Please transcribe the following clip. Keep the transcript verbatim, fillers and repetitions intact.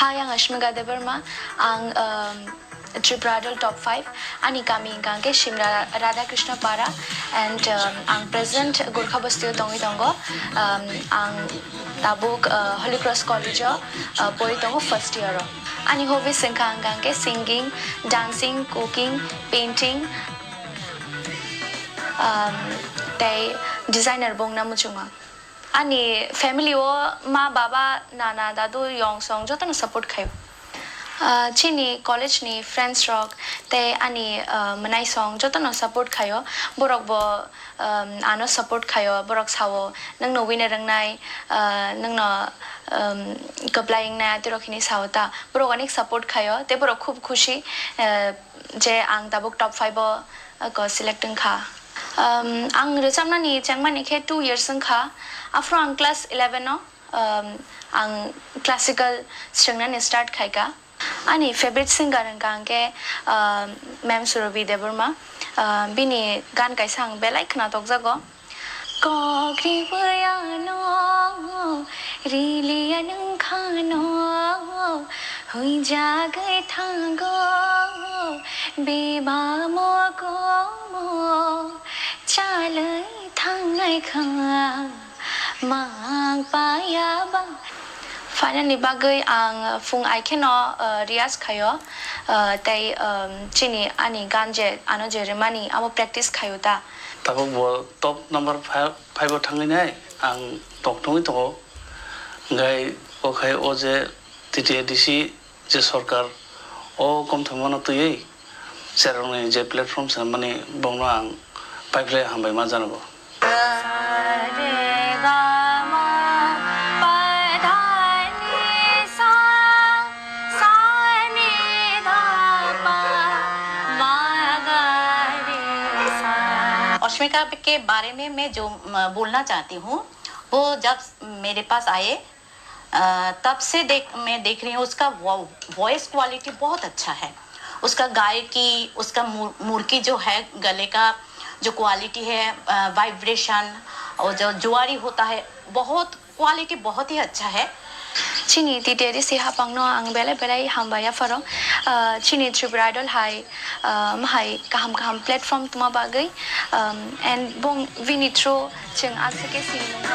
Hi, ang Ashmika Debbarma. Ang, um, Tripura Idol top five. Ani kami hingka hingke Simra Radhakrishna Para and, um, ang present Gorkha Basti o tongwi tongo. Um, ang tabuk, uh, Holy Cross College o, uh, pori tongo first year o. Ani hobbies hingka hingka hingke singing, dancing, cooking, painting, um, tei designer bo wngna muchungo. Ani family o ma, baba, nana, dadu, yong song jotono support khaio. Ah, chini college ni friends rok tei ani, ah, mwnai song jotono support khaio. Borok bo, um, ano support khaio. Borok sao, "Nwngno wina rwngnai, ah, nwngno, um, kwplai wngnai," atirok hini sao ta. Borok onek support khaio tei borok khub khushi, ah, je ang tabuk top five o, ah, ko select wngkha. Um, ang rwchapnani chengmani khe two years wngkha. Aphuru ang class eleven o, um, ang classical swngnani start khaika. Ani favorite singer hingka hingke, um, Ma'am Surabhi Debbarma. Um, bini gan kaisa ang belai khwnatokjago. Kok riwi ano, riliya nwng khano, huijagwi thango, bebamo komo, chalwi thangnai kha, mang paya ba. Final ni bagwi ang phung ai kheno, uh, riyaz khaio, uh, tei, um, chini ani gan je ano je rimani amo practice khaio ta. Tabuk bo top number five, five o thangwi nai ang tok thungwi tongo. Hingkhai o khai o je T T A D C je sorkar o komthomano twiwi cherokni je platform swnamani bongno ang paiphlai hambai ma janago. अश्मिका के बारे में मैं जो, म, बोलना चाहती हूँ, वो जब मेरे पास आए, अ, तब से देख, मैं देख रही हूँ, उसका वो, वॉइस क्वालिटी बहुत अच्छा है। उसका गायकी, उसका मुर-, मुरकी जो है, गले का जो क्वालिटी है, अ, वाइब्रेशन और जो जुआरी होता है, बहुत क्वालिटी बहुत ही अच्छा है। Chini T T A D C hapangno ang belai belai hambai yapharo. Ah, chini Tripura Idol hai, ah, mahai kaham kaham platform tuma bagwi, um, and bong bini through chwng aswk sinimung.